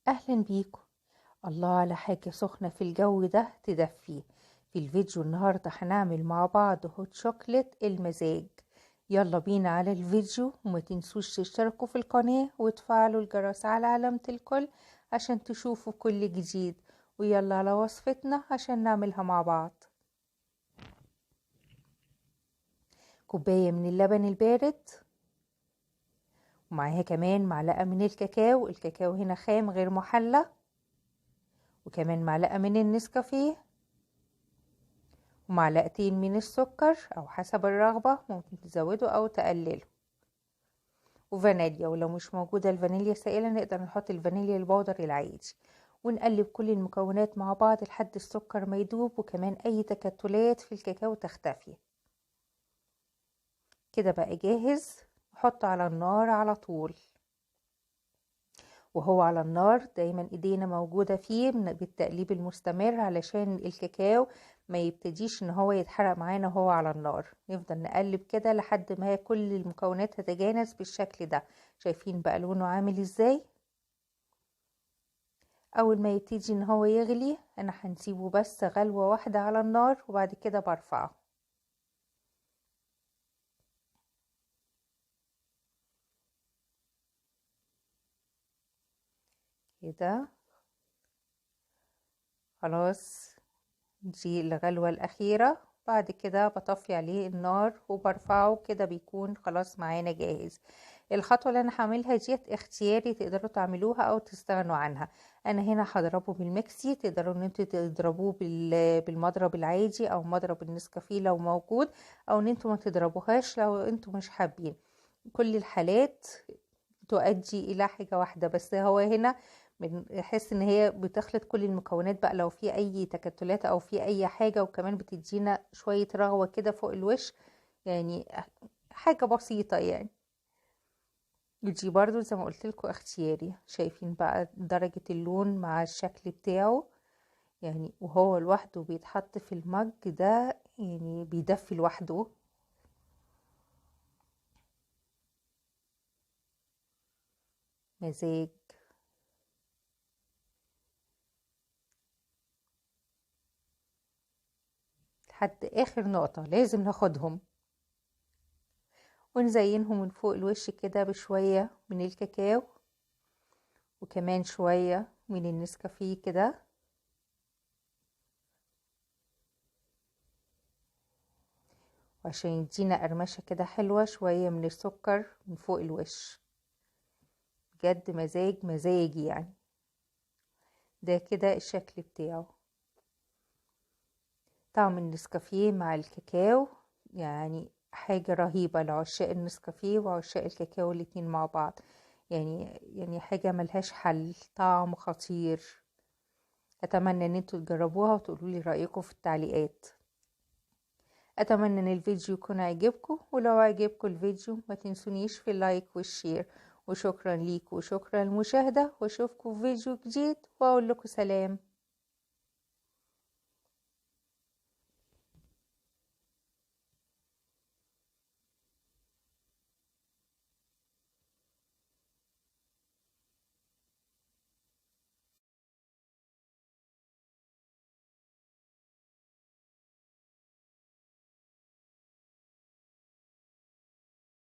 اهلا بيكم. الله على حاجة سخنة في الجو ده تدفيه. في الفيديو النهاردة هنعمل مع بعض hot chocolate المزاج. يلا بينا على الفيديو، وما تنسوش تشتركوا في القناة وتفعلوا الجرس على علامة الكل عشان تشوفوا كل جديد. ويلا على وصفتنا عشان نعملها مع بعض. كوباية من اللبن البارد، ومعاها كمان معلقة من الكاكاو، الكاكاو هنا خام غير محلى، وكمان معلقة من النسكافيه، ومعلقتين من السكر او حسب الرغبة ممكن تزودوا او تقللوا، وفانيليا، ولو مش موجودة الفانيليا سائلة نقدر نحط الفانيليا البودر العادي. ونقلب كل المكونات مع بعض لحد السكر ما يدوب، وكمان اي تكتلات في الكاكاو تختفي. كده بقى جاهز، نحطه على النار على طول. وهو على النار دايما ايدينا موجودة فيه بالتقليب المستمر علشان الكاكاو ما يبتديش ان هو يتحرق معانا وهو على النار. نفضل نقلب كده لحد ما كل المكونات تتجانس بالشكل ده. شايفين بقى لونه عامل ازاي؟ اول ما يبتدي ان هو يغلي انا هنسيبه بس غلوة واحدة على النار، وبعد كده برفعه. كده خلاص، دي الغلوة الأخيرة. بعد كده بطفي عليه النار وبرفعه، كده بيكون خلاص معانا جاهز. الخطوة اللي أنا هعملها ديت اختياري، تقدروا تعملوها أو تستغنوا عنها. أنا هنا هضربه بالميكسي، تقدروا إن انتوا تضربوه بالمضرب العادي أو مضرب النسكافيه لو موجود، أو إن انتوا ما تضربوهاش لو انتوا مش حابين. كل الحالات تؤدي إلى حاجة واحدة، بس هو هنا بنحس ان هي بتخلط كل المكونات بقى لو في اي تكتلات او في اي حاجة، وكمان بتدينا شوية رغوة كده فوق الوش، يعني حاجة بسيطة يعني. دي برضو زي ما قلت لكم اختياري. شايفين بقى درجة اللون مع الشكل بتاعه يعني، وهو لوحده بيتحط في المج ده يعني بيدفي لوحده. مزاج. لحد اخر نقطة لازم ناخدهم، ونزينهم من فوق الوش كده بشوية من الكاكاو، وكمان شوية من النسكافيه كده. وعشان يدينا قرمشة كده حلوة شوية من السكر من فوق الوش. بجد مزاج مزاجي يعني. ده كده الشكل بتاعه. طعم النسكافيه مع الكاكاو يعني حاجة رهيبة لعشاق النسكافيه وعشاق الكاكاو الاتنين مع بعض، يعني حاجة ملهاش حل، طعم خطير. اتمنى ان انتوا تجربوها وتقولوا لي رأيكم في التعليقات. اتمنى ان الفيديو يكون عجبكم، ولو عجبكم الفيديو ما تنسونيش في ال like وال share. وشكرا ليكم وشكرا للمشاهدة، واشوفكم في فيديو جديد واقول لكم سلام.